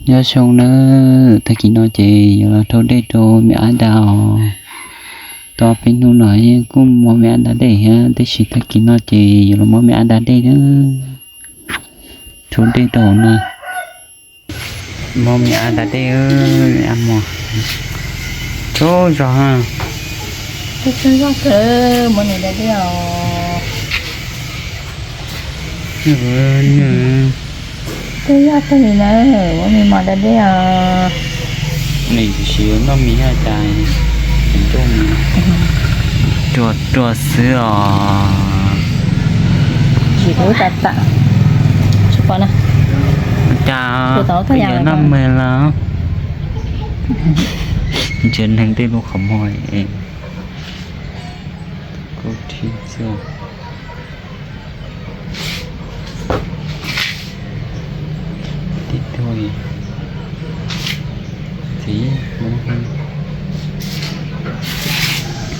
Nyob zoo nawb, tag kis no ces yuav los rhaub dej rau me ab da os. Tau peb hnub no yeej kuj muab me ab da dej thiab, tab sis tag kis no ces yuav los muab me ab da dej na. Rhaub dej rau hauv no. Muab me ab da dej, me ab mos. Tsaug zog. Tsaug zog kawg, muab nws da dej os. Tsaug zog kawg li na, muab me mos da dej os. Nws tsis yuav noj mis haj cas, ruaj ruaj xwb os. Tsis pom na. Cas yuav noj mis los. Ntshe neeg tej lub qhov muag es kuj rhib xwb. Tib tug txiv,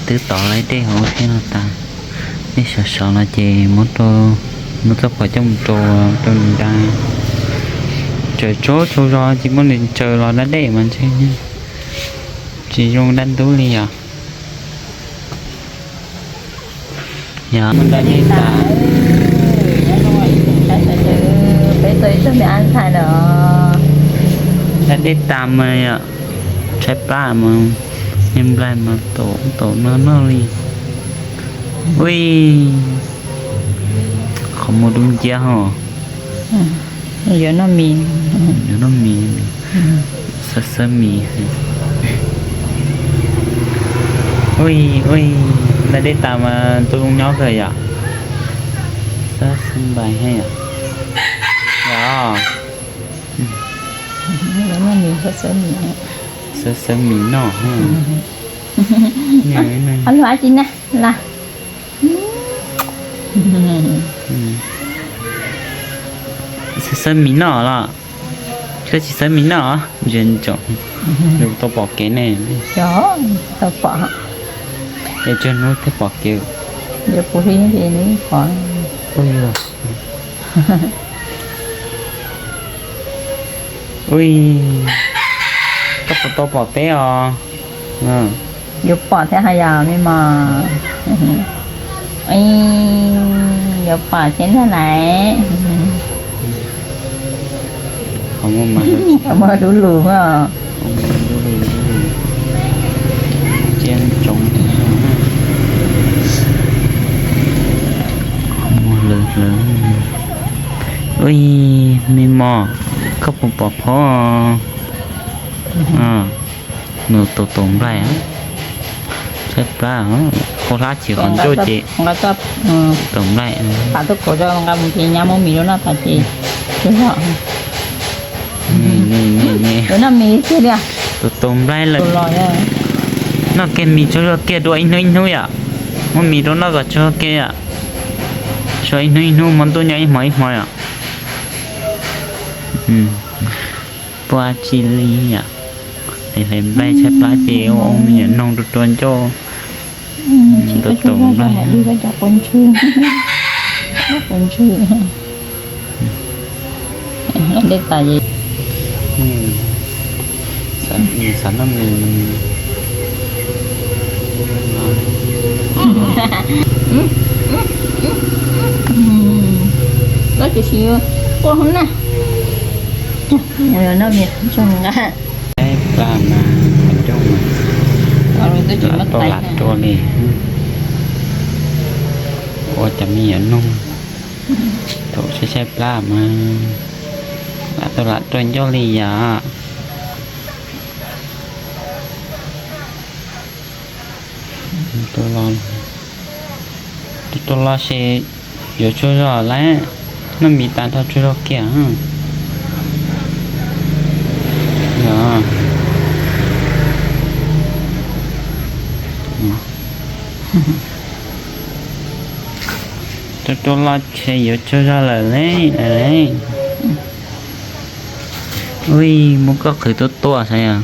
twb tov lawv dej hauv thiab no tas. Dej sov sov no ces muab rau, muab txoj phuam coj mus rau, rau nws da. Tsaws tsaug tsaug zog ces muab nws tsaws los da dej mas ntshe tsis zoo dab ntub li yom. Yog muab da dej tas. Peb tau ib tug me ab ntxhais lawm. Da dej tas mas yom, tshaib plab mas, niag nplaig mas tau tau no noj li. Ui, qhov muag dub nciab ho. Yuav noj mis, yuav noj mis, xab xab mis. Ui, ui, da dej tas mas tu zoo nyob kawg yom. Xab xab npais thiab yom. Yog. Xab xab mis noj. Lug ab tsi na las. Xab xab mis noj los? Koj tsis xab mis noj? Ntsia ntsoov, yus tau pom kev ne. Tau pom. Es tsawg hnub thiaj pom kev? Yuav puv hli ces nws pom. Ui, ui, koj puas tau pom teb os? Yuav pom thiab hais yog me mos. Yuav pom thiab ntag lais. Qhov muag dub lug. Qhov muag hlwv hlwv. Ui, me mos, koj puas pom phob? Nws tus tus nplaig, tshaib plab, khaub hlab chim qhov ncauj ces tus nplaig. Tus tus nplaig lawm. Noj kiag mis tsaug zog kiag dua ib hnub ib hnub yom. Muab mis rau noj kom tsaug zog kiag yom. Tsuas ib hnub ib hnub, hmo ntuj nyob ib hmo ib hmo yom. Puas tsis li yom. Hlais nplaig tshaib plab ces ua me nyuam noog rua rua ncauj. Tus tus nplaig. Dej tas es xav noj mis. Koj tsis tsis quaj hauv na. Noj mis tsaug nqa. Tshaib plab mas qhov ncauj mas lam tau lam rua li. Ua cas me nyuam noog thaum tshaib tshaib plab mas lam tau lam rua ncauj li yom. Tus los, tus los ces yuav tsaug zog lawm, noj mis tas nrho tsaug zog kiag. Tus tus los ces yuav tsaug zog lawm le. Ui, muab koj qhwv tuaj tuaj sav yom.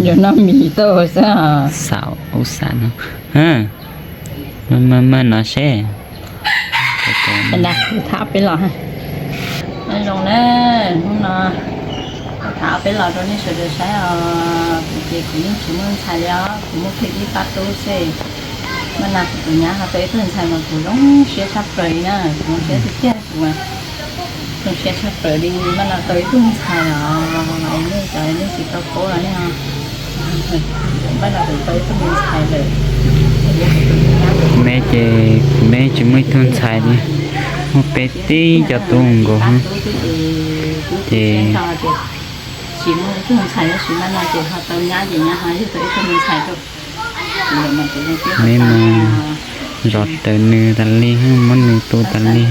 Yuav noj mis tuaj xwb. Xav ub xav no. Maj maj no seb. Thab peb los. Nyob zoo na, hnub no tham ob peb los rau nej sawv daws saib os. Kuv ces kuv yeej tsis muaj ntxhais li os, kuv muaj pheej ib pab tub xwb. Maj nas kuv tus nyab ho tau ib tug ntxhais mas kuv zoo siab tshaj plaws li na, kuv zoo siab tiag tiag kuv zoo siab tshaj plaws li. Maj nas tau ib tug ntxhais os, nej cov nej tsis tau paub los nej Meb ces kuv meb tsis muaj ib tug ntxhais li, muaj peb tib cov tub nkaus xwb. Ces meb mas zov raws nws tas li, muab nws tu tas li.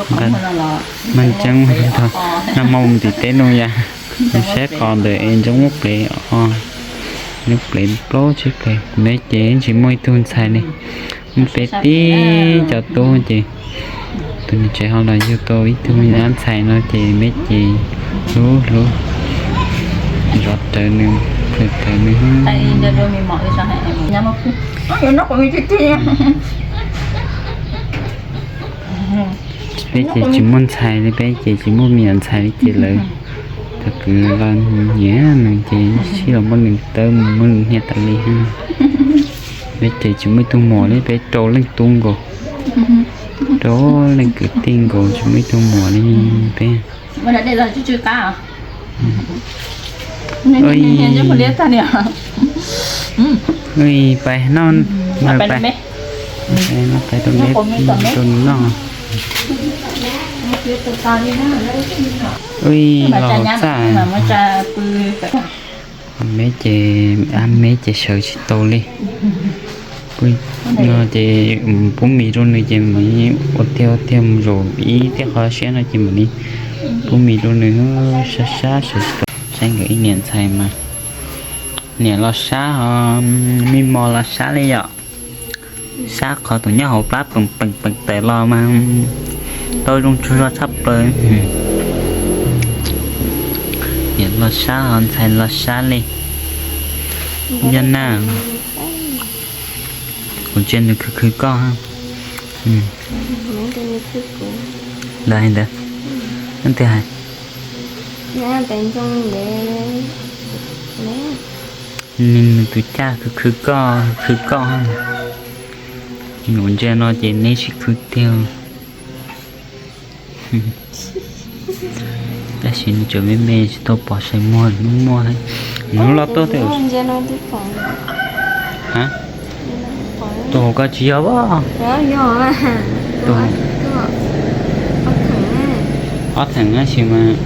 Nqa, mas ntseeb, nag hmo mus tim teb no yas, saib qos ntawd es ntseeb muab plev o, muab plev plaub tsib plev. Meb ces tsis muaj ib tug ntxhais li, muaj peb tib cov tub ces tus niam tsev ho los yug tau ib tug me nyuam ntxhais no ces meb ces hlub hlub, zov raws nws, raws nws. Peb ces tsis muaj ntxhais li, peb ces tsis muaj me nyuam ntxhais li ces lawv, thaum kwv los nyiam nws ces sib los muab nws tawb mus muab nws hnia tas li. Peb ces tsis muaj ib tug muam li, peb rau leej tub nkaus, rau leej kwv tij nkaus tsis muaj ib tug muam li peb. Pais noj, pais rau neb, rau noj. Ui, los txaj. Meb ces, meb ces sawv tsis tau li. No ces pub mis rau nws ces mam ua tiag ua tiag mus zaum ib tiaj qhov siab no ces mam li pub mis rau nws. Sab sab sawv tsis tau. Saib nkawd ib niam ntxhais mas, niam los sab ho, me mos los sab li yom. Sab qhov tus nyob hauv plab peem peem peem tawm los mas tau zoo tsaug zog tshaj plaws. Niam los sab ho ntxhais los sab li. Yog na, kuv ntsia nws khwv khwv koj. Ntawd ntawd, leej twg hais? Nws tus caj khwv khwv koj, khwv koj. Kuv ntsia no ces neb sib khwv tiag. Tab sis nws tseem me me tsis tau pom sai muag, hnub muaj, hnub loj tuaj thiab. Tus hauv ko tsis yog as? Ob theem tab sis mas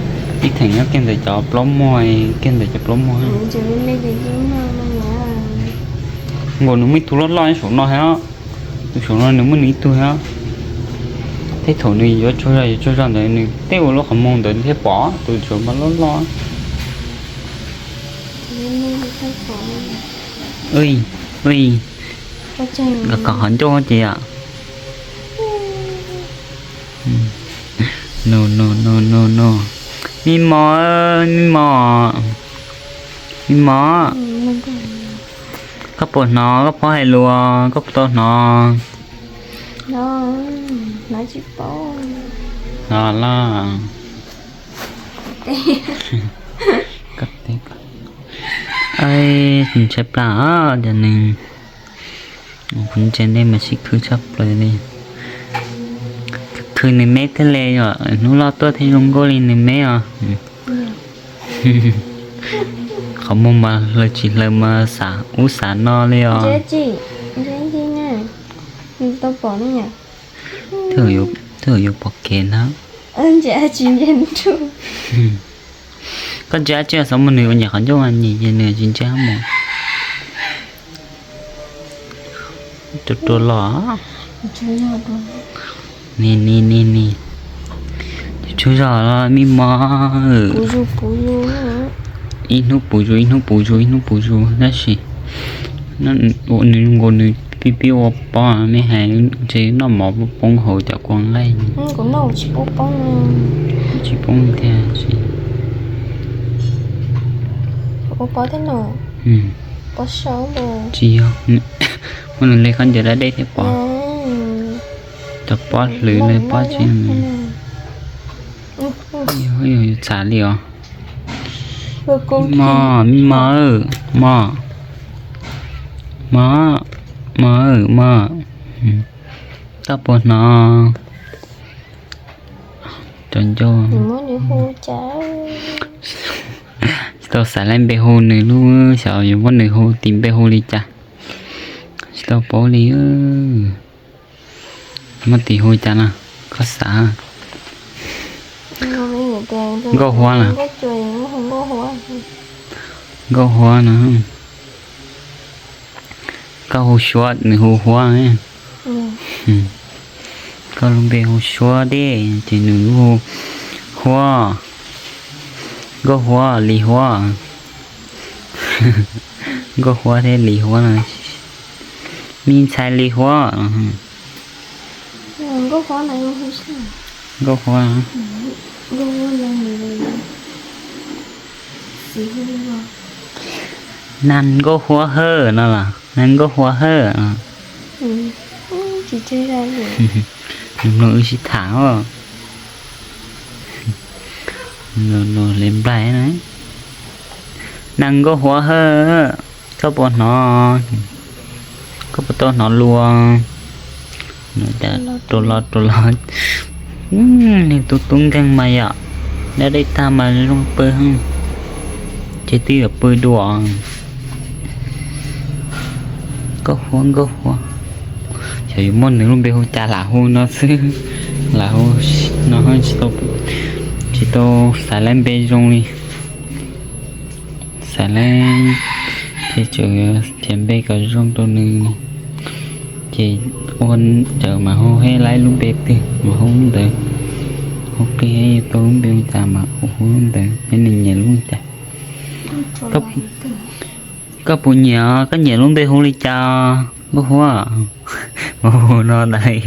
ib theem nyob kiag ntawm cov plaub muag, kiag ntawm cov plaub muag. Nkaus nws muaj ib tug loj loj nyob saum no thiab. Tus saum no nws muaj nws ib tug thiab. Tej thaum nws yuav tsaug zog yuav tsaug zog ntawd nws teb ua lub qhov muag ntawd nws thiaj pom tus saum mas loj loj. Ui, ui, kom qhov ncauj ces yom. No no no no no. Me mos, me mos, me mos. Koj puas hnov koj phob hais lus, koj puas tau hnov? Hnov los. Ntshai plab os cov nws. Kuv ntsia nej mas sib khwv tshaj plaws li. Khwv nws meb thiaj li yom, hnub loj tuaj thiaj zoo nkauj li nws meb os. Qhov muag mas hlaws tsis hlaws mas xav ub xav no li os. Twb yuav pom kev na. Koj ntsia dab tsi xov muag nws ua nyam qhov ncauj mas nim ces nws tsis ntsia mus. Rua rua los. Ni ni ni ni. Tsaug zog los me mos. Ib hnub puv zus, ib hnub puv zus, ib hnub puv zus, ib hnub puv zus tab sis nws nkaus nws pib pib ua pob, me hais ntshe noj mov poob hauv cov kua nqaij. Tsis poob thiab. Tsis yog, muab nws le khaub ncaws dab dej thiab pov. Cov pob hlwv li pob tsis. Yog yuav txhav li os. Mog, mog, mog, mog, mog, koj puas hnov? Cov ncauj. Tsis tau xav lab npe hu nws lub, xyov yuav muab nws hu tis npe hu li cas. Tsis tau paub li. Muab tis hu cas no? Koj xav. Nkauj Huab na. Nkauj Huab no. Koj hu Suab, nws hu Huab. Koj lub npe hu Suab dej ces nws hu Huab. Nkauj Huab, Lis Huab. Nkauj Huab thiab Lis Huab no, me ntxhais Lis Huab. Nkauj Huab, Nag Nkauj Huab Hawj no los Nag Nkauj Huab Hawj. Nws mloog wb sib tham os. Nws li nplaig na. Nag Nkauj Huab Hawj, koj puas hnov? Koj puas tau hnov lus? Rau los rau los. Niag tub tub nkeeg mas yom, dab dej tag mas zoo pw heev, ces twb yuav pw dua. Nkauj Huab, Nkauj Huab, xyov yuav muab nws lub npe hu cas lam hu no xwb, lam hu no tsis tau, tsis tau xav lab npe zoo li. Xav lab ces tseem thiaj npe kom zoo rau nws, ces ua cas mas hu hais lub npe twg mas hu lub ntawd, hu qis yuav tau lub npe hu cas mas hu lub ntawd, nws nyiam lub cas. Koj puas nyiam, koj nyiam lub npe hu li cas? Nkauj Huab, hu no ntag.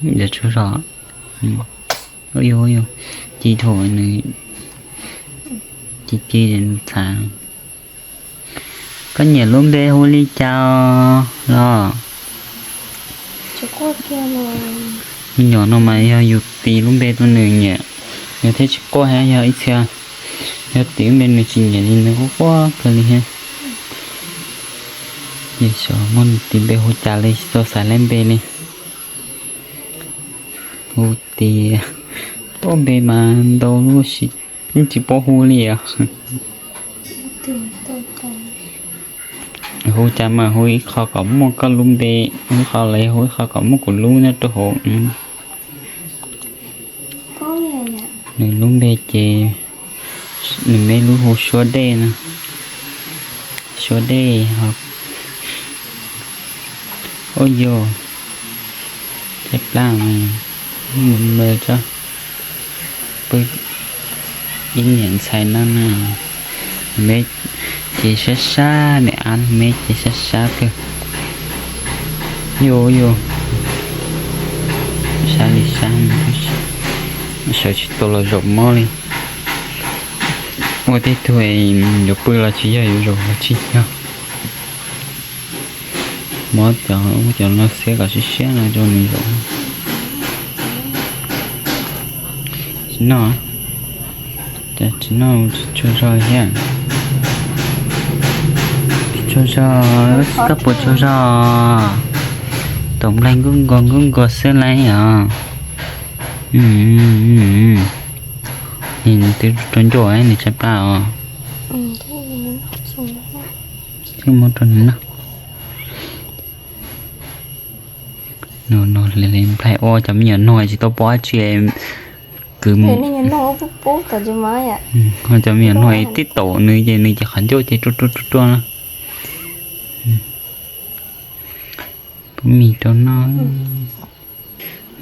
Yog tsaug zog, yog ci dhau nws, ci ci nws txhav. Koj nyiam lub npe hu li cas los? Me nyuam no mas yog yus tis lub npe rau nws nyiam, nws thiaj tsis quaj thiab. Yog ib txhia yog tis lub npe nws tsis nyiam li nws quaj quaj kawg li thiab. Ces xyov muab nws tis npe hu cas li, tsis tau xav lab npe li. Hu tias, ua npe mas ntau lub si, yeej tsis paub hu li os. Hu cas mas hu ib qho kom muaj koj lub npe, hu ib qho los yog hu ib qho kom muaj kuv lub nyob rau hauv. Nws lub npe ces nws me lub hu Suab Dej no. Suab Dej ho. Ua yog, caj plab, mus tso, pw ib niam ntxhais no na. Me ces sab sab, niam ab me ces sab sab kawg. Yus yus sab li sab, sawv tsis tau los zaum mob li. Ua tej tug yuav pw los tsis yog, yuav zaum los tsis yog. Mob cov, ua cov no xiab kom siab siab no rau nws zaum. Tsis noj, tsis noj tsis tsaug zog thiab. Tsis tsaug zog, koj puas tsaug zog? Taum nplaig nkuj nkuag nkuj nkuag xwb lauj os. Nws twb rau ncauj nws tshaib plab os. Thiaj muab rau nws noj. Nws nplaig ua cov me nyuam nug tsis tau pom dab tsi, kwv mus. Cov me nyuam nug tib taum nws ces nws ces qhov ncauj ces ruaj ruaj ruaj ruaj na. Pub mis rau noj.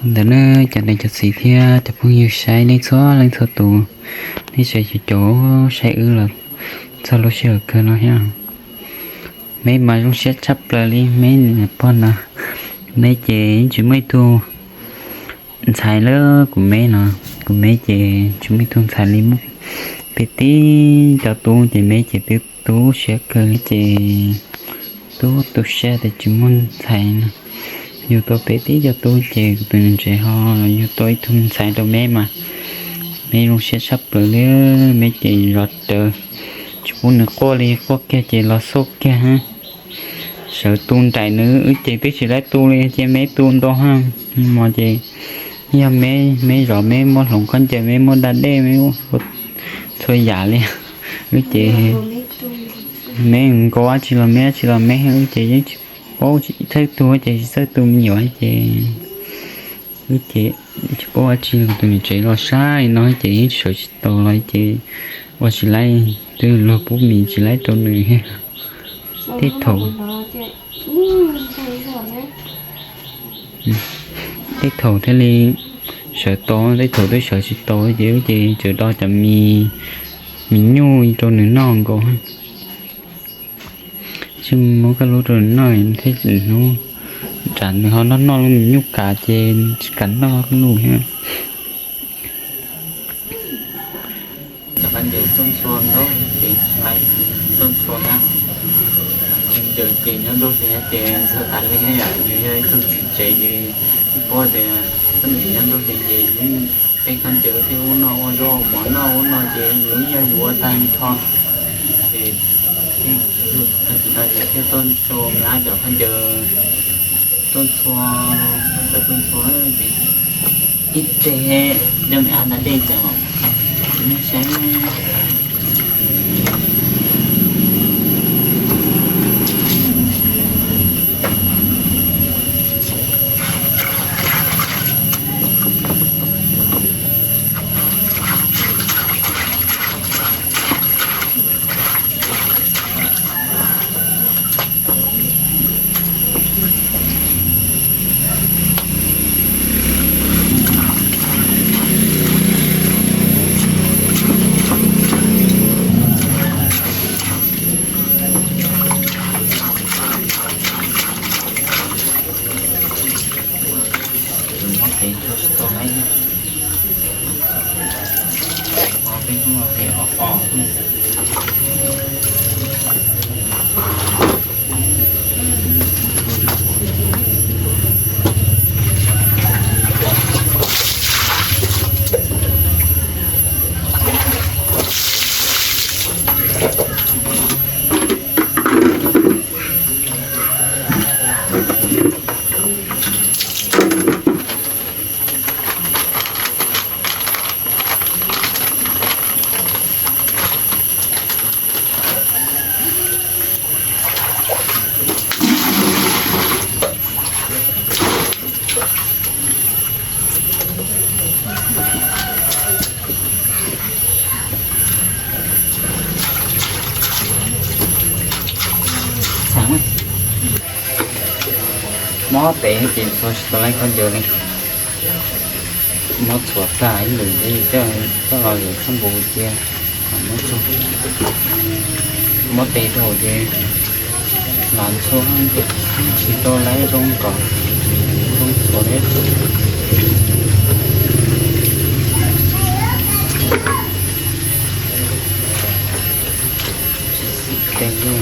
Ntawd na, cov niam cov txiv thiab cov phooj ywg saib nej txhua leej txhua tus, nej tseem caum saib wb los txog lub sij hawm kawg no thiab. Meb mas zoo siab tshaj plaws li, meb niam pog no, meb ces tsis muaj ib tug ntxhais lawm. Kuv meb no, kuv meb ces tsis muaj ib tug ntxhais li, muaj peb tib cov tub ces meb ces twb tu siab kawg li ces tu tu siab tias tsis muaj ntxhais no. Yug tau peb tib co tub ces kuv tus niam tsev ho yug tau ib tug ntxhais rau meb mas meb zoo siab tshaj plaws li. Meb ces zov rawv, tsis pub nws quaj li, quaj kiag ces los xuaj kiag. Sawv tu nraim nws, wb ces twb tsis laib tu li, cia meb tu ntau hab. Mog ces yog meb, meb zov, meb muab hloov khaub ncaws, meb muab da dej, meb ua txhua yam li. Wb ces meb nkaus dab tsi los meb, dab tsi los meb, wb ces yeej tsis paub, txhawj tu ces tsis txawj tu me nyuam ces wb ces tsis paub dab tsi, tus niam tsev los saib no ces yeej sawv tsis tau los ces ua tsis laib, twb luag pub mis tsis laib rau nws. Tej thaum, tej thaum thiaj li sawv tau, tej thaum twb sawv tsis tau ces wb ces tseem do cov mis nyuj rau nws noj nkaus. Tsis muab kaj lub rau nws noj thiab, hnub tsam nws ho noj noj lub mis nyuj kav ces tsis kam noj kaj lub thiab. Cov khaub ncaws tuaj ntxhua ntaub ces hlais tuaj ntxhua na. Khaub ncaws ces nyob nruab hliv ces ntxhua tas li yom, yus yog ib tug tswv tsev ces yeej paub tias khaub ncaws nyob nruab hliv ces yus tej khaub ncaws thiab ub no ua zaub mov noj ub no ces yus yog yus ua tag nrho. Ces tag kis no ces thiaj tuaj ntxhua me ab cov khaub ncaws, tuaj ntxhua, tuaj ntxhua ces ib teg coj me ab da dej tso, neb saib. Muab tes ntxhua tsis tau lawm. Peb hnub no tes o o. Mob tes ces txhua tsis tau lawm khaub ncaws li. Muab txhuam tag ib lwm ces coj los yuav tshuaj npus cia. Mob tes dhau ces lam ntxhua tsis tau lawm, zoo nkaus zoo txhuam li. Tes li.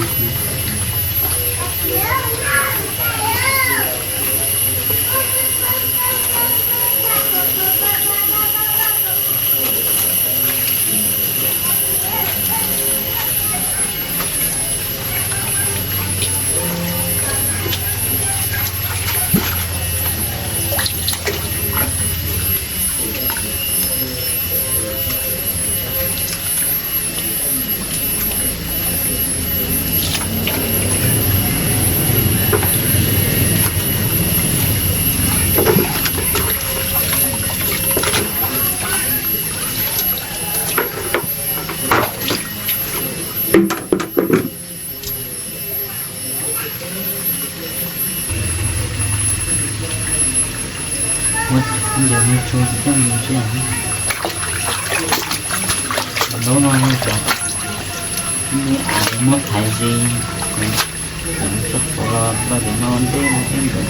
Ntawd no cov me av muab thaiv zi, txog qhov los los tim no ntej no ib ntawd.